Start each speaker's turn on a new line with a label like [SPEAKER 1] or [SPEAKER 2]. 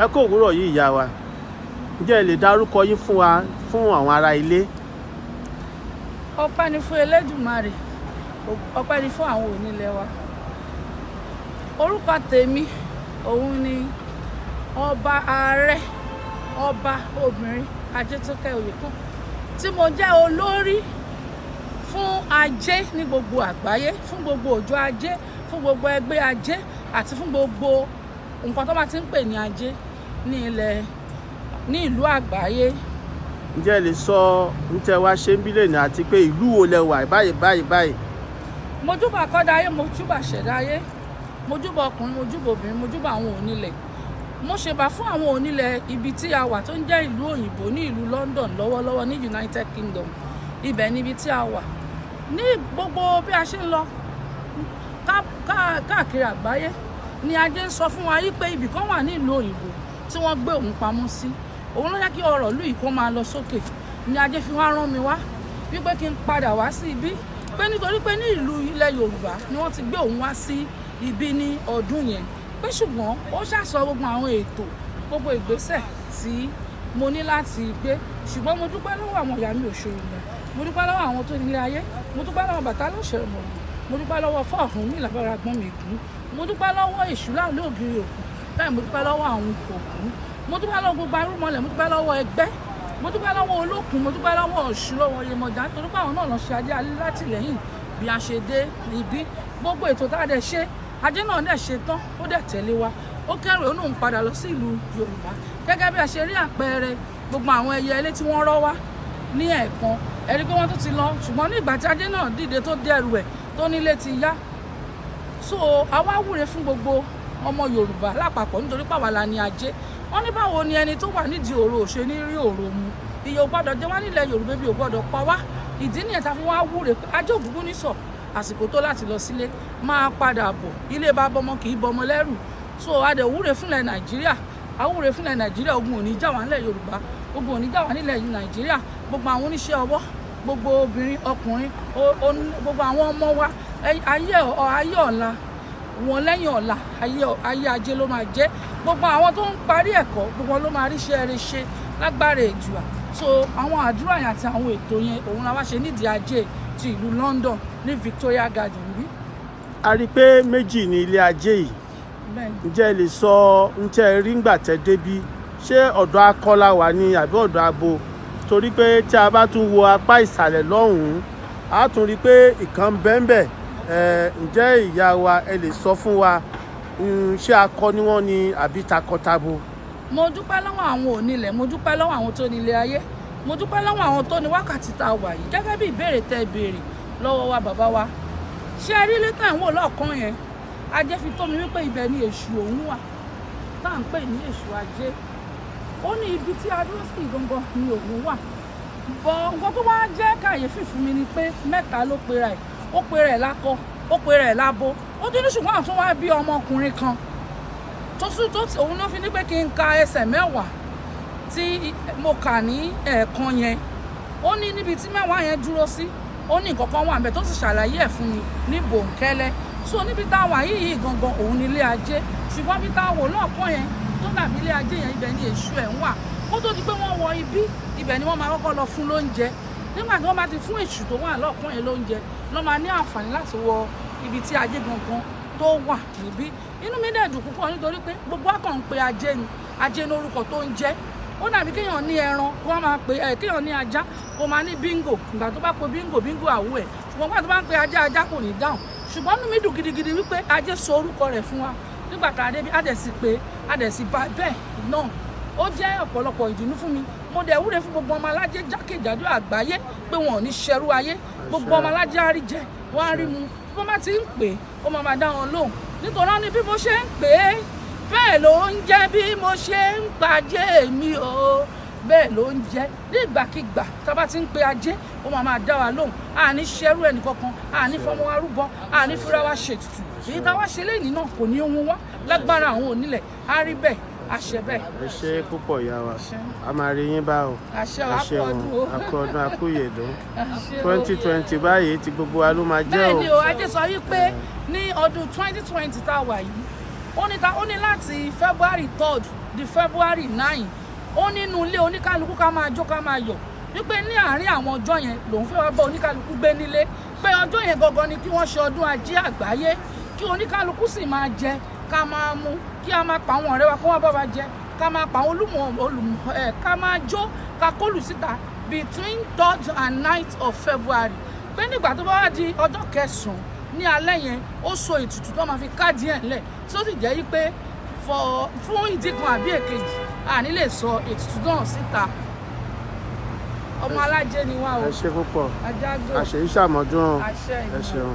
[SPEAKER 1] Ẹ kú òwúrọ̀ yìí, ìyá wa. Ǹjẹ́ ẹ lè dárúkọ yín fún wa, fún àwọn ará ilé?
[SPEAKER 2] Ọpẹ́ ni fún Elédùmarè, ọpẹ́ ni fún àwọn onílẹ̀ wa. Orúkọ tèmi òun ni Ọba Ààrẹ, Ọba Obìnrin Ajétókẹ́ Oyèkán, tí mo jẹ́ olórí fún Ajé ní gbogbo àgbáyé, fún gbogbo òjò Ajé, fún gbogbo ẹgbẹ́ Ajé àti fún gbogbo nǹkan tó bá ti ń pè ní Ajé ní ilẹ̀, ní ìlú àgbáyé.
[SPEAKER 1] Ǹjẹ́ ẹ lè sọ ń tẹ́ wá ṣe ń bí lè ní àti pé ìlú wo lẹ wà báyìí báyìí báyìí?
[SPEAKER 2] Mojúbà kọ́dá ayé, mojúbà ṣẹ̀dá ayé, mojúbà ọkùnrin, mojúbà obìnrin, mojúbà àwọn onílẹ̀. Mo ṣèbà fún àwọn onílẹ̀ ibi tí a wà, tó ń jẹ́ ìlú òyìnbó, ní ìlú London lọ́wọ́lọ́wọ́, ní United Kingdom. Ibẹ̀ níbi tí a wà. Ní gbogbo bí a ṣe ń lọ káàkiri àgbáyé ni Ajé ń sọ fún wa yí pé ibì kan wà ní ìlú òyìnbó tí wọ́n gbé òun pamọ́ sí. Òun ló jẹ́ kí ọrọ̀ ìlú yìí kó máa lọ sókè. Ni Ajé fi wá rán mi wá wípé kí n padà wá sí ibí, pé nítorí pé ní ìlú ilẹ̀ Yorùbá ni wọ́n ti gbé òun wá sí ibí ní ọdún yẹn, pé ṣùgbọ́n ó ṣàṣọ gbogbo àwọn ètò, gbogbo ìgbésẹ̀ tí mo ní láti gbé. Ṣùgbọ́n mo dúpẹ́ lọ́wọ́ àwọn ìyá mi Òṣòròǹgà, mo dúpẹ́ lọ́wọ́ àwọn tó nílé ayé, mo dúpẹ́ lọ́wọ́ bàtà lọ́sẹ̀rẹ̀ mọ̀rọ̀, mo dúpẹ́ lọ́wọ́ fọ́ọ̀hún mi làbára gbọ́n mi gùn, mo dúpẹ́ lọ́wọ́ èṣù láàlú ògiri òkú bẹ́ẹ̀, mo dúpẹ́ lọ́wọ́ àwọn òkú, mo dúpẹ́ lọ́wọ́ gbogbo arúmọlẹ̀, mo dúpẹ́ lọ́wọ́ ẹgbẹ́, mo dúpẹ́ lọ́wọ́ olókun, mo dúpẹ́ lọ́wọ́ Ọ̀ṣun, lọ́wọ́ Yemọja, nítorí pé àwọn náà lọ ṣe Ajé alátìlẹ́yìn bí a ṣe dé ibi. Gbogbo ètò tá a dẹ̀ ṣe, Ajé náà dẹ̀ ṣe tán, ó dẹ̀ tẹ̀lé wa, ó kẹ́rù, ó lóun padà lọ sí ìlú Yorùbá. Gẹ́gẹ́ bí a ṣe rí àpẹẹrẹ gbogbo àwọn ẹyẹ ilé tí wọ́n rọ́ wá ní ẹ̀ẹ̀kan, ẹ̀rí pé wọ́n tún ti lọ. Ṣùgbọ́n ní ìgbà tí Ajé náà dìde, tó dẹrù ẹ̀, tó nílé ti yá. So àwa wúre fún gbogbo ọmọ Yorùbá lápapọ̀, nítorí pàwọ́ la ní Ajé. Wọ́n ní báwo ni ẹni tó wà nídìí òro ò ṣe ní rí òro mu? Ìyà ò gbọ́dọ̀ jẹ wá nílẹ̀ Yorùbá, bí ò gbọ́dọ̀ pa wá. Ìdí nìyẹn tá a fi wá wúre pé Ajé ògúngún ní sọ àsìkò tó láti lọ sílé, máa padà bọ̀. Ilé bá bọmọ kì í bọmọ lẹ́rù. So a dẹ̀ wúre fúnlẹ̀ Nàìjíríà, a wúre fúnlẹ̀ Nàìjíríà. Ogun ò ní jà wá nílẹ̀ Yorùbá, ogun ò ní jà wá nílẹ̀ Nàìjíríà. Gbogbo àwọn oníṣẹ́ ọwọ́, gbogbo obìnrin, ọkùnrin, gbogbo àwọn ọmọ wa, ayé ọ̀la wọn lẹ́yìn ọ̀la, ayé Ajé ló máa jẹ́. Gbogbo àwọn tó ń parí ẹ̀kọ́, gbogbo wọn ló máa ríṣẹ́ rẹ̀ ṣe lágbára Èdùà. So àwọn àdúrà yẹn àti àwọn ètò yẹn, òun la wá ṣe nídìí Ajé ti ìlú London ní Victoria Garden bí.
[SPEAKER 1] A rí i pé méjì ní ilé Ajé yìí.
[SPEAKER 2] Bẹ́ẹ̀ni.
[SPEAKER 1] Ǹjẹ́ ẹ lè sọ ń tẹ́ ẹ rí ńgbà tẹ́ débí? Ṣé ọ̀dọ̀ akọ la wà ní àbí ọ̀dọ̀ abo? Torí pé tí a bá tún wo apá ìsàlẹ̀ lọ́hùn-ún, a tún rí i pé ìkan bẹ́ńbẹ̀ ẹ̀. Ǹjẹ́ ìyá wa, ẹ lè sọ fún wa, ṣé akọ ni wọ́n ní àbí takọtabo?
[SPEAKER 2] Mo dúpẹ́ lọ́wọ́ àwọn onílẹ̀, mo dúpẹ́ lọ́wọ́ àwọn tó nílé ayé, mo dúpẹ́ lọ́wọ́ àwọn tó ní wákàtí tá a wà yìí. Gẹ́gẹ́ bí ìbéèrè tẹ́ béèrè lọ́wọ́ wa, bàbá wa, ṣé ẹ rí létà ń wò lọ́ọ̀kan yẹn? Ajé fi tó mi wípé ibẹ̀ ni èṣù òun wà, tá à ń pè ní èṣù Ajé. Ó ní ibi tí a dúró sí gangan ni òun wà bọ̀. Nǹkan tó wá jẹ́ kàyéfì fún mi ni pé mẹ́ta ló pera ẹ̀. Ó pera ẹ̀ lákọ, ó pera ẹ̀ lábo, ó tún ní ṣùgbọ́n àtún wá bí ọmọkùnrin kan tó tún tó òun ló fi ní pé kí n ka ẹsẹ̀ 10 tí mo kà ní ẹ̀ẹ̀kan yẹn. Ó ní níbi tí 10 yẹn dúró sí, ó ní nǹkan kan wà níbẹ̀, tó sì ṣàlàyé ẹ̀ fún mi ní bòńkẹ́lẹ́. So níbi tá a wà yìí gangan, òun ní ilé Ajé. Ṣùgbọ́n bí tá a wò lọ́ọ̀kan yẹn, tó dàbí ilé Ajé yẹn, ibẹ̀ ni èṣù ẹ̀ ń wà. Kó tó di pé wọ́n wọ ibí, ibẹ̀ ni wọ́n máa kọ́kọ́ lọ fún lóúnjẹ. Nígbà tí wọ́n bá ti fún èṣù tó wà lọ́ọ̀kan yẹn lóúnjẹ, lọ́ máa ní àǹfààní láti wọ ibi tí Ajé gangan tó wà níbí. Inú mi dẹ̀ dùn púpọ̀, nítorí pé gbogbo akàn ń pe Ajé ni. Ajé ní orúkọ tó ń jẹ́. Ó dàbí kéèyàn ní ẹran kó wọ́n máa pe ẹ, kéèyàn ní ajá, kó máa ní Bingo. Ìgbà tó bá pe Bingo, Bingo àwọ̀ ẹ̀. Ṣùgbọ́n ìgbà tó bá ń pe Ajé, Ajá kò ní dáhùn. Ṣùgbọ́n inú mi dùn gidigidi wípé Ajé sọ orúkọ rẹ̀ fún wa nígbà tá a débi, a dẹ̀ sì pé, a dẹ̀ sì bá bẹ́ẹ̀ náà. Ó jẹ́ ọ̀pọ̀lọpọ̀ ìdùnnú fún mi. Mo dẹ̀ wúre fún gbogbo ọmọ alájẹ jákèjádò àgbáyé pé wọn ò ní ṣẹrú ayé. Gbogbo ọmọ alájẹ á rí jẹ, wọ́n á rí mu. Bí wọ́n bá ti ń pè é, ó máa máa dá wọn lóhùn, nítorí wọ́n ní bí mo ṣe ń pè é, bẹ́ẹ̀ ló ń jẹ́. Bí mo ṣe ń pàjẹ́ mi o, bẹ́ẹ̀ ló ń jẹ́. Ní ìgbàkigbà tá a bá ti ń pe Ajé, ó máa máa dá wa lóhùn. Àní ṣerú ẹnìkankan, àní fọmọ wa rúbọ, àní fúra wa ṣètùtù. Èyí tá a wá ṣe lẹ́yìn náà kò ní ohun wá lágbára àwọn onílẹ̀. Á rí bẹ́ẹ̀, àṣẹ bẹ́ẹ̀.
[SPEAKER 1] Ẹ ṣe púpọ̀, ìyá wa. A máa rí yín bá o.
[SPEAKER 2] Àṣẹ.
[SPEAKER 1] Ẹ
[SPEAKER 2] Wàá pọ̀
[SPEAKER 1] ṣeun.
[SPEAKER 2] ọdún o.
[SPEAKER 1] A kú ọdún, a kú ìyèdún.
[SPEAKER 2] Àṣẹ o.
[SPEAKER 1] 2020 báyìí tí gbogbo wa ló máa jẹ́ o.
[SPEAKER 2] Bẹ́ẹ̀ ni o. Ajé sọ wípé ní ọdún 2020 tá a wà yìí, ó ní láti February 3rd. di February 9. Ó nínú ilé oníkálukú, ká máa jó, ká máa yọ̀, wípé ní àárín àwọn ọjọ́ yẹn lòun fẹ́ wá bá oníkálukú gbé nílé, pé ọjọ́ yẹn gangan ni kí wọ́n ṣe ọdún ajé àgbáyé, kí oníkálukú sì máa jẹ, ká máa mu, kí a máa pa àwọn ọ̀rẹ́ wa kó wọ́n bá wa jẹ, ká máa pa àwọn olùmọ̀ olùmọ̀ ẹ̀, ká máa jó, ká kólù síta between 3rd and 9th of February. Pé nígbà tó bá wá di ọjọ́ kẹsàn-án ní alẹ́ yẹn, ó so ètùtù tó máa fi káàdì ẹ̀ ńlẹ̀, tí ó sì jẹ́ yí pé fún ìdí kan àbí èkejì, àní lè sọ ètùtù náà síta. Ọmọ alájẹ ni wá o.
[SPEAKER 1] Ẹ ṣe púpọ̀.
[SPEAKER 2] Ajágbó.
[SPEAKER 1] Àṣeyí ṣàmọ́dún.
[SPEAKER 2] Àṣẹ.
[SPEAKER 1] Ẹ
[SPEAKER 2] Ìmọ̀.
[SPEAKER 1] ṣeun.